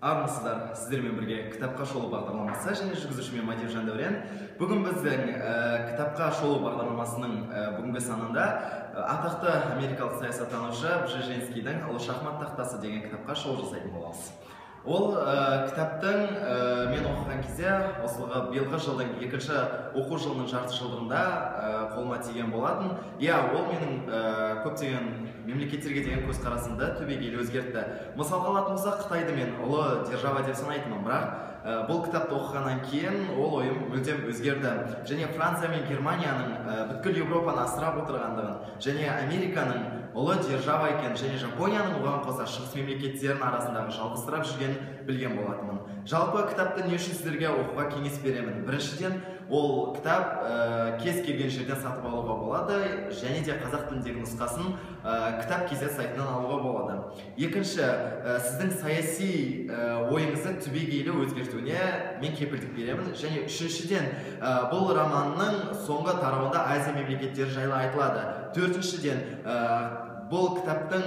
Армысыздар, сіздермен бірге «Кітапқа шолу» бағдарламасы және жүргізуші мен, Мадияр Жандәурен. Бүгін біздің «Кітапқа шолу» бағдарламасының бүгінгі санында атақты америкалық саясаттанушы Бжезинскийдің «Ұлы шахмат тақтасы» деген кітапқа шолу жасайтын боламыз. Ол кітаптың мен оқыған кезде осылғы биылғы жылдың екінші оқу жылының жарты жылдығында қолыма тиген болатын. Иә, ол менің көптеген мемлекеттерге деген көзқарасымды түбегейлі өзгертті. Мысалға алатын болсақ, Қытайды мен ұлы держава деп санайтынмын, бірақ бұл кітапты оқығаннан кейін ол ойым мүлдем өзгерді. Және Франция мен Германияның бүткіл Еуропаны асырап отырғандығын, және Американың ұлы держава екенін, және Жапонияның оған қоса шығыс мемлекеттерінің арасындағы жалғызсырап жүргенін білген болатынмын. Жалпы, кітапты не үшін сіздерге оқуға кеңес беремін? Біріншіден, ол кітап кез келген жерден сатып алуға болады және де қазақ тіліндегі нұсқасын Кітап kz сайтынан алуға болады. Екінші, сіздің саяси ойыңызды түбегейлі өзгертуіне мен кепілдік беремін. Және үшіншіден, бұл романның соңғы тарауында Азия мемлекеттері жайлы айтылады. Төртіншіден, бұл кітаптың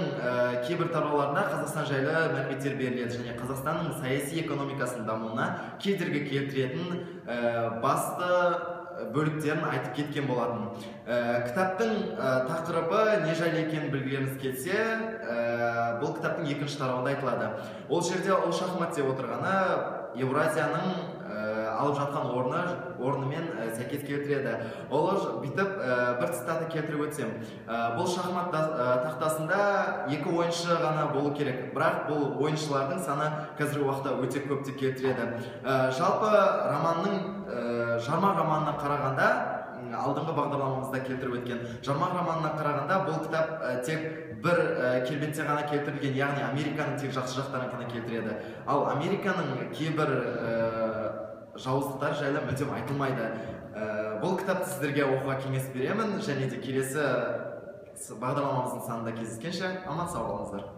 кейбір тарауларында Қазақстан жайлы мәліметтер беріледі және Қазақстанның саяси экономикасының дамуына кедергі келтіретін басты бөліктерін айтып кеткен болатын. Кітаптың тақырыбы не жайлы екенін білгілеріңіз келсе, бұл кітаптың екінші тарауында айтылады. Ол жерде ол шахмат деп отырғаны Еуразияның алып жатқан орнымен сәйкес келтіреді. Ол бүйтіп, бір цитата келтіріп өтсем, бұл шахмат тақтасында екі ойыншы ғана болу керек, бірақ бұл ойыншылардың саны қазіргі уақытта өте көп деп келтіреді. Жалпы романның, Жармақ романына қарағанда, алдыңғы бағдарламамызда келтіріп өткен Жармақ романына қарағанда, бұл кітап тек бір келбетте ғана келтірілген, яғни Американың тек жақсы жақтарын ғана келтіреді, ал Американың кейбір жауыздықтары жайлы мүлдем айтылмайды. Бұл кітапты сіздерге оқуға кеңес беремін және де келесі бағдарламамыздың санында кездескенше аман сау болыңыздар.